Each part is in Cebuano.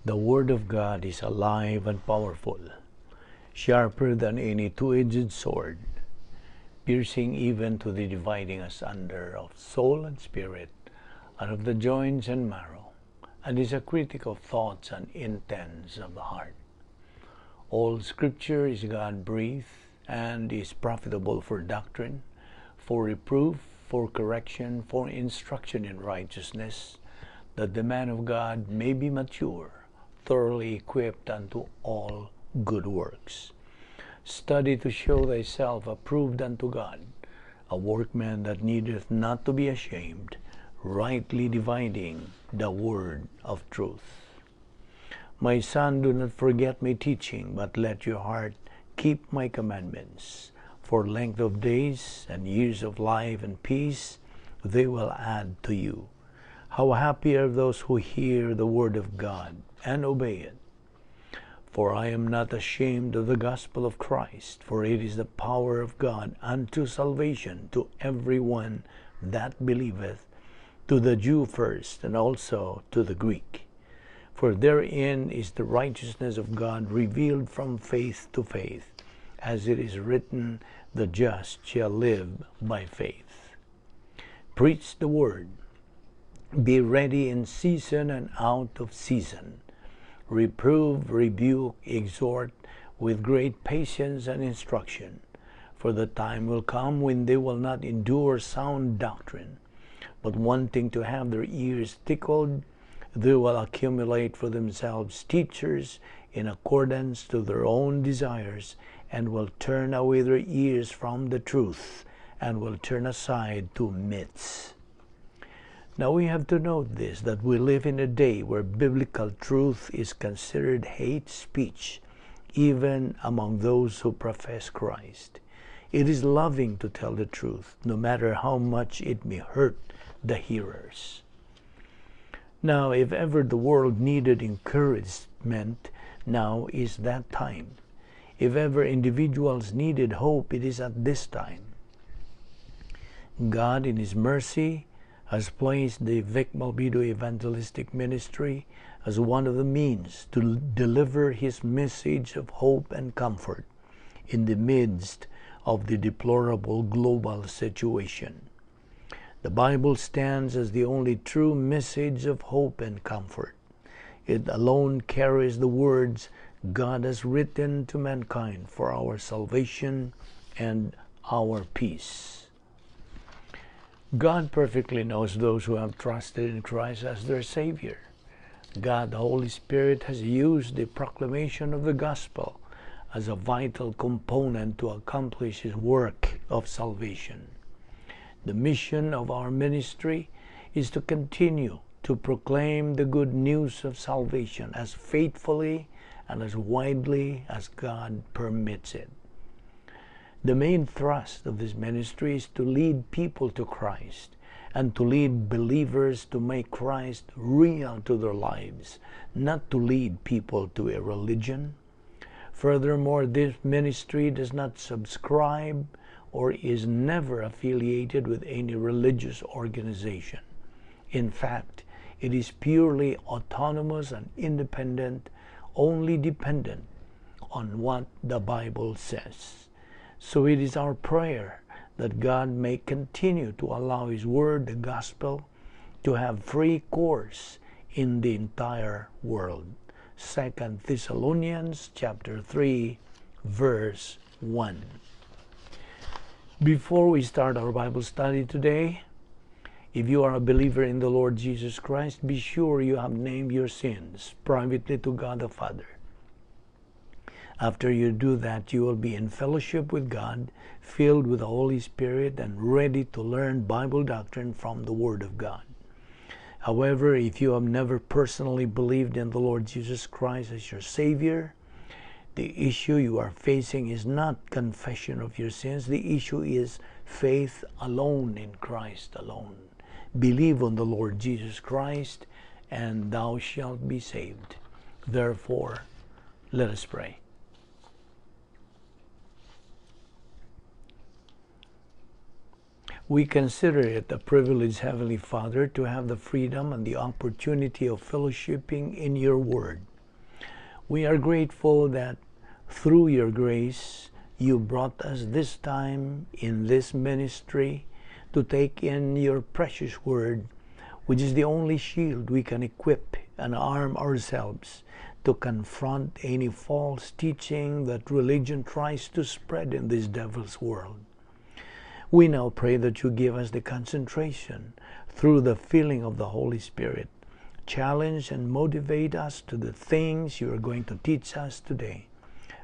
The Word of God is alive and powerful, sharper than any two-edged sword, piercing even to the dividing asunder of soul and spirit, and of the joints and marrow, and is a critic of thoughts and intents of the heart. All Scripture is God-breathed and is profitable for doctrine, for reproof, for correction, for instruction in righteousness, that the man of God may be mature, thoroughly equipped unto all good works. Study to show thyself approved unto God, a workman that needeth not to be ashamed, rightly dividing the word of truth. My son, do not forget my teaching, but let your heart keep my commandments. For length of days and years of life and peace they will add to you. How happy are those who hear the word of God and obey it. For I am not ashamed of the gospel of Christ, for it is the power of God unto salvation to every one that believeth, to the Jew first, and also to the Greek. For therein is the righteousness of God revealed from faith to faith, as it is written, the just shall live by faith. Preach the word. Be ready in season and out of season. Reprove, rebuke, exhort with great patience and instruction. For the time will come when they will not endure sound doctrine, but wanting to have their ears tickled, they will accumulate for themselves teachers in accordance to their own desires, and will turn away their ears from the truth, and will turn aside to myths. Now we have to note this, that we live in a day where biblical truth is considered hate speech, even among those who profess Christ. It is loving to tell the truth, no matter how much it may hurt the hearers. Now, if ever the world needed encouragement, now is that time. If ever individuals needed hope, it is at this time. God, in His mercy, has placed the Vic Balbido Evangelistic Ministry as one of the means to deliver His message of hope and comfort in the midst of the deplorable global situation. The Bible stands as the only true message of hope and comfort. It alone carries the words God has written to mankind for our salvation and our peace. God perfectly knows those who have trusted in Christ as their Savior. God, the Holy Spirit, has used the proclamation of the gospel as a vital component to accomplish His work of salvation. The mission of our ministry is to continue to proclaim the good news of salvation as faithfully and as widely as God permits it. The main thrust of this ministry is to lead people to Christ and to lead believers to make Christ real to their lives, not to lead people to a religion. Furthermore, this ministry does not subscribe or is never affiliated with any religious organization. In fact, it is purely autonomous and independent, only dependent on what the Bible says. So it is our prayer that God may continue to allow His Word, the Gospel, to have free course in the entire world. 2 Thessalonians chapter 3, verse 1. Before we start our Bible study today, if you are a believer in the Lord Jesus Christ, be sure you have named your sins privately to God the Father. After you do that, you will be in fellowship with God, filled with the Holy Spirit, and ready to learn Bible doctrine from the Word of God. However, if you have never personally believed in the Lord Jesus Christ as your Savior, the issue you are facing is not confession of your sins. The issue is faith alone in Christ alone. Believe on the Lord Jesus Christ, and thou shalt be saved. Therefore, let us pray. We consider it a privilege, Heavenly Father, to have the freedom and the opportunity of fellowshipping in your Word. We are grateful that through your grace, you brought us this time in this ministry to take in your precious word, which is the only shield we can equip and arm ourselves to confront any false teaching that religion tries to spread in this devil's world. We now pray that you give us the concentration through the filling of the Holy Spirit. Challenge and motivate us to the things you are going to teach us today.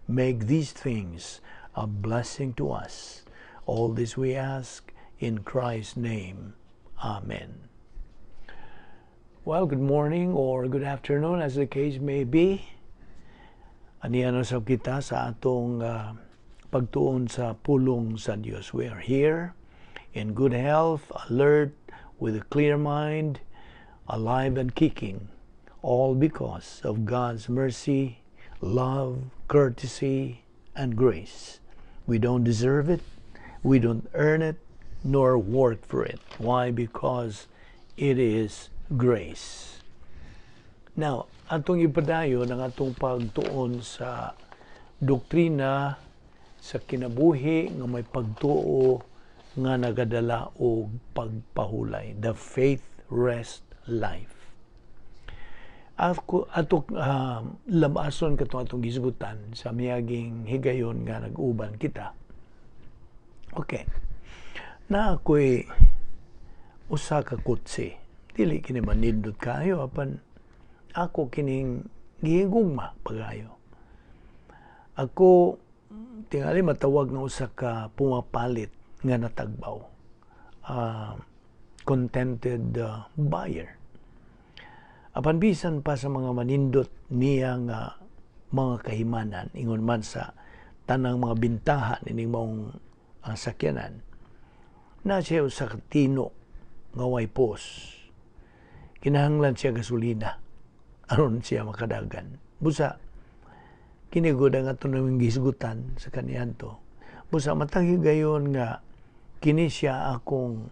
Make these things a blessing to us. All this we ask in Christ's name. Amen. Well, good morning or good afternoon, as the case may be. Aniya na sab kita sa atong pagtuon sa pulong sa Dios. We are here in good health, alert, with a clear mind, alive and kicking, all because of God's mercy, love, courtesy, and grace. We don't deserve it, we don't earn it, nor work for it. Why? Because it is grace. Now, atong ipadayon ang atong pagtuon sa doktrina sa kinabuhi nga may pagtuo nga nagadala og pagpahulay, the faith rest life. Ako ato lamason katong atong gisgutan sa miaging higayon nga nag-uban kita. Okay. Na ako'y usa ka kotse. Dili kini manindot kayo, apan ako kining gihigugma pagayo. Ako tingali matawag nga usa ka pumapalit nga natagbaw. Contented buyer. Apan bisan pa sa mga manindot niya nga mga kahimanan, ingon man sa tanang mga bintahan ining maong sakyanan, na siya usa ka tino nga way pos. Kinahanglan siya gasolina aron siya makadagan. Busa kini gud ang ato naming gisgutan sa kaniadto. Busa matag higayon nga kini siya akong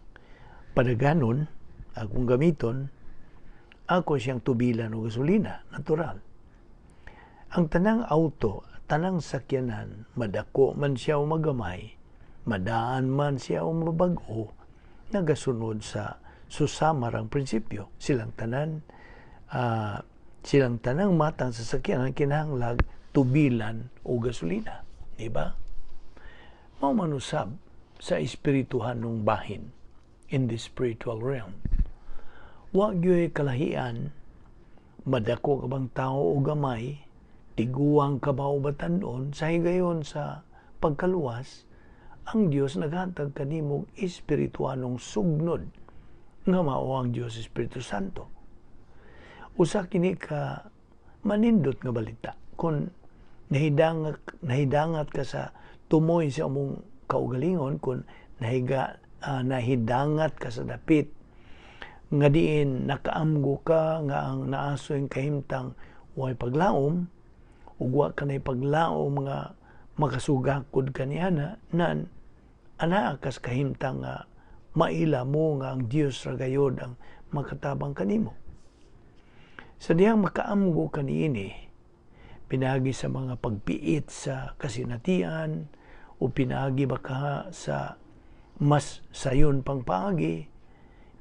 padaganon, akong gamiton, ako siyang tubilan og gasolina, natural. Ang tanang auto, tanang sakyanan, madako man siya o magamay, madaan man siya o mabag-o, nagasunod sa susamarang prinsipyo. Silang tanang matang sa sakyanan kinahanglag tubilan o gasolina. Di ba? Mao man usab sa espirituhanong bahin, in the spiritual realm. Wa gyoy kalahian, madako ka bang tao o gamay, tiguang ka ba o batanon, sa higayon sa pagkaluwas, ang Dios naghatag kanimong espirituanong sugnod nga mao ang Dios Espiritu Santo. Usa kini ka manindot nga balita. Kung nahidangat ka sa tumoy sa among kaugalingon, kung nahidangat ka sa dapit nga diin nakaamgo ka nga ang naasoy kahimtang way paglaom ug wa ka nay paglaom nga makasugakod kaniana nan anaa kas kahimtang nga maila mo nga ang Dios ra gayod ang makatabang kanimo. Sa dihang makaamgo kaniini pinaagi sa mga pagpiit sa kasinatian o pinaagi baka sa mas sayon pang paagi,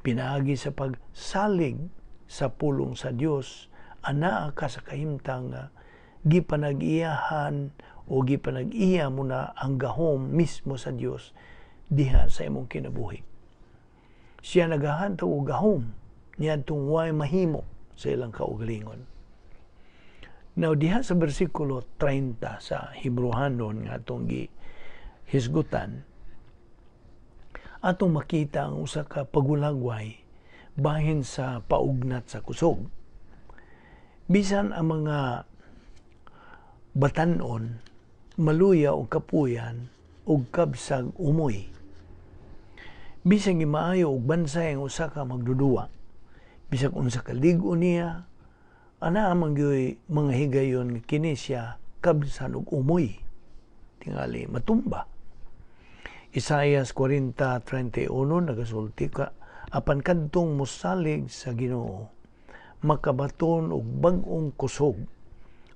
pinaagi sa pagsalig sa pulong sa Dios, anaa ka sa kahimtang nga gipanag-iyahan o gipanag-iya mo na ang gahom mismo sa Dios diha sa imong kinabuhi. Siya naghahatag og gahom niadtong way mahimo sa ilang kaugalingon. Now, diha sa bersikulo 30 sa Hebreohanon nga atong gihisgutan, atong makita ang usa ka pagulagway bahin sa paugnat sa kusog. Bisan ang mga batanon maluya og kapuyan ug kabsag umoy. Bisan gimaayo og bansay ang usa ka magduduwa, bisag unsa ka lig-on niya, anaa man gyoy mga higayon nga kini siya kabsan og umoy. Tingali matumba. Isaias 40:31 nagasulti ka, "Apan kadtong mosalig sa Ginoo makabaton og bag-ong kusog.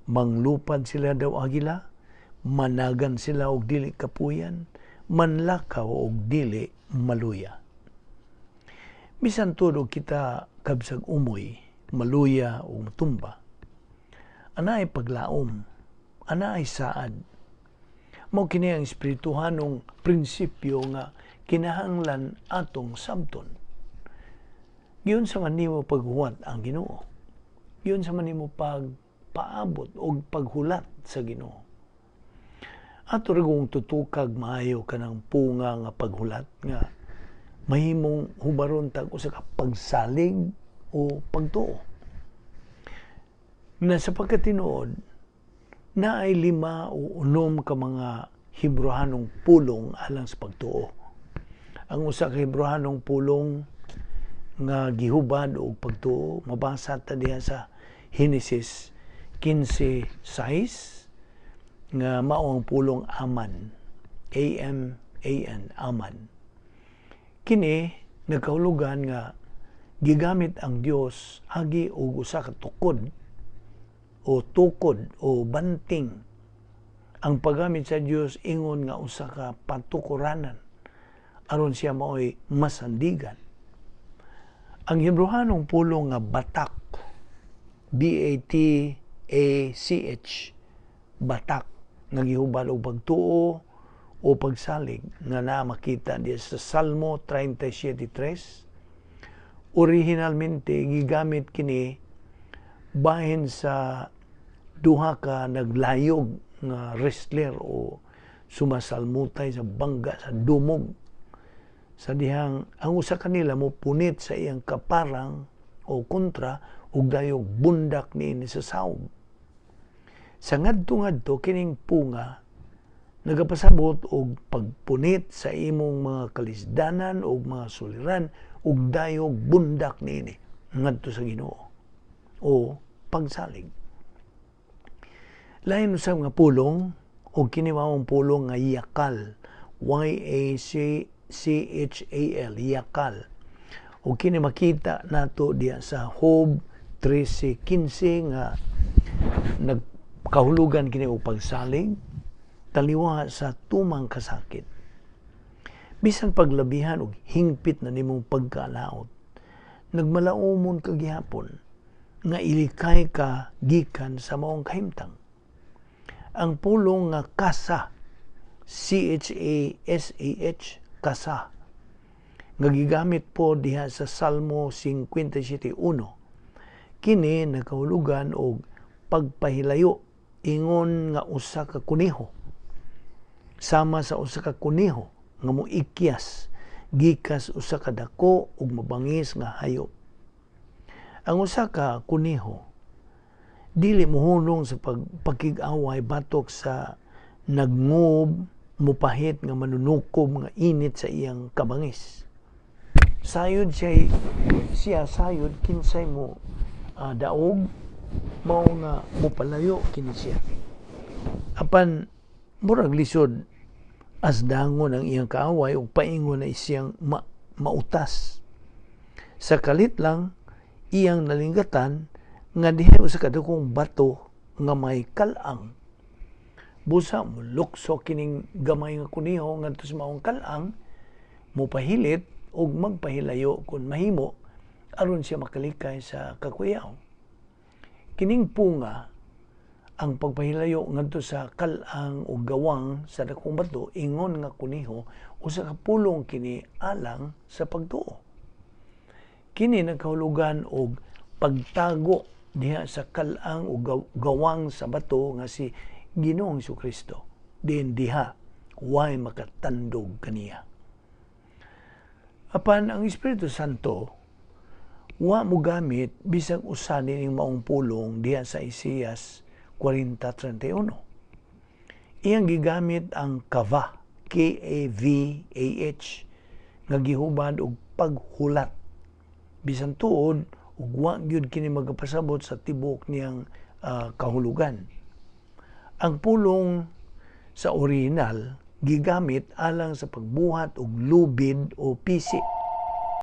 Manglupad sila daw agila, managan sila og dili kapuyan, manlakaw og dili maluya. Bisan tuod og kita kabsag umoy, maluya o matumba, anaay paglaom, anaay saad. Mao kini ang espirituhanong prinsipyo nga kinahanglan atong sabton. Giunsa man nimo paghuwat ang Ginoo? Giunsa man nimo pagpaabot og paghulat sa Ginoo? Ato ra kung tutukag maayo kanang punga nga paghulat nga mahimong hubaron tag usa ka pagsalig o pagtuo. Na sa pagkatinuod, naay 5 o 6 ka mga Hebreohanong pulong alang sa pagtuo. Ang usa ka Hebreohanong pulong nga gihubad og pagtuo, mabasa ta diha sa Henesis 15:6 nga mao ang pulong aman, A-M-A-N, aman. Kini nagkahulugan nga gigamit ang Dios agi og usa ka tukod o tukod o banting. Ang paggamit sa Dios ingon nga usa ka patukuranan aron siya maoy masandigan. Ang Hebreohanong pulong nga batak, B-A-T-A-C-H, batak, nga gihubad og pagtuo o pagsalig, nga naa makita diya sa Salmo 37:3. Originalmente gigamit kini bahin sa duha ka naglayog nga wrestler o sumasalmutay sa bangga sa dumog. Sa dihang ang usa kanila mo punit sa iyang kaparang o kontra ug dayog bundak niini sa saog. Sa ngadto-ngadto kining punga nagapasabot og pagpunit sa imong mga kalisdanan og mga suliran ug dayog bundak niini ngadto sa Ginoo o pagsalig. Lain usab nga pulong og kini maong pulong nga yakal, Y A C C H A L, yakal. O kini makita nato diya sa Job 13:15 nga nagkahulugan kini og pagsalig taliwa sa tumang kasakit. Bisan paglabihan og hingpit na nimong pagkaalaot, nagmalaumon ka gihapon nga ilikay ka gikan sa maong kahimtang. Ang pulong nga kasa, C H A S A H, kasa, nga gigamit po diha sa Salmo 57:1. Kini nagkahulugan og pagpahilayo ingon nga usa ka kuneho, sama sa usa ka kuneho nga moikyas gikas usa ka dako ug mabangis nga hayop. Ang usa ka kuneho dili mohunong sa pagpakig-away batok sa nagngob mupahit nga manunukob nga init sa iyang kabangis. Sayod siya sayod kinsay mo daog mao nga mopalayo kini siya. Apan murag lisod asdangon ang iyang kaaway ug paingon na siyang mautas. Sa kalit lang iyang nalinggatan nga diha usa ka dakong bato nga may kal-ang. Busa molukso kining gamay nga kuneho ngadto sa maong kal-ang, mopahilit ug magpahilayo kun mahimo aron siya makalikay sa kakuyaw. Kining punga ang pagpahilayo ngadto sa kal-ang o gawang sa dakong bato ingon nga kuneho, usa ka pulong kini alang sa pagtuo. Kini nagkahulugan og pagtago diha sa kal-ang o gawang sa bato nga si Ginoong Jesucristo. Diin diha way makatandog kaniya. Apan ang Espiritu Santo wa mogamit bisag usa nining maong pulong diha sa Isaias 40:31. Iyang gigamit ang kava, K-A-V-A-H, nga gihubad og paghulat. Bisan tuod ug wa gyud kini magapasabot sa tibuok niyang kahulugan. Ang pulong sa original gigamit alang sa pagbuhat og lubid o pisi.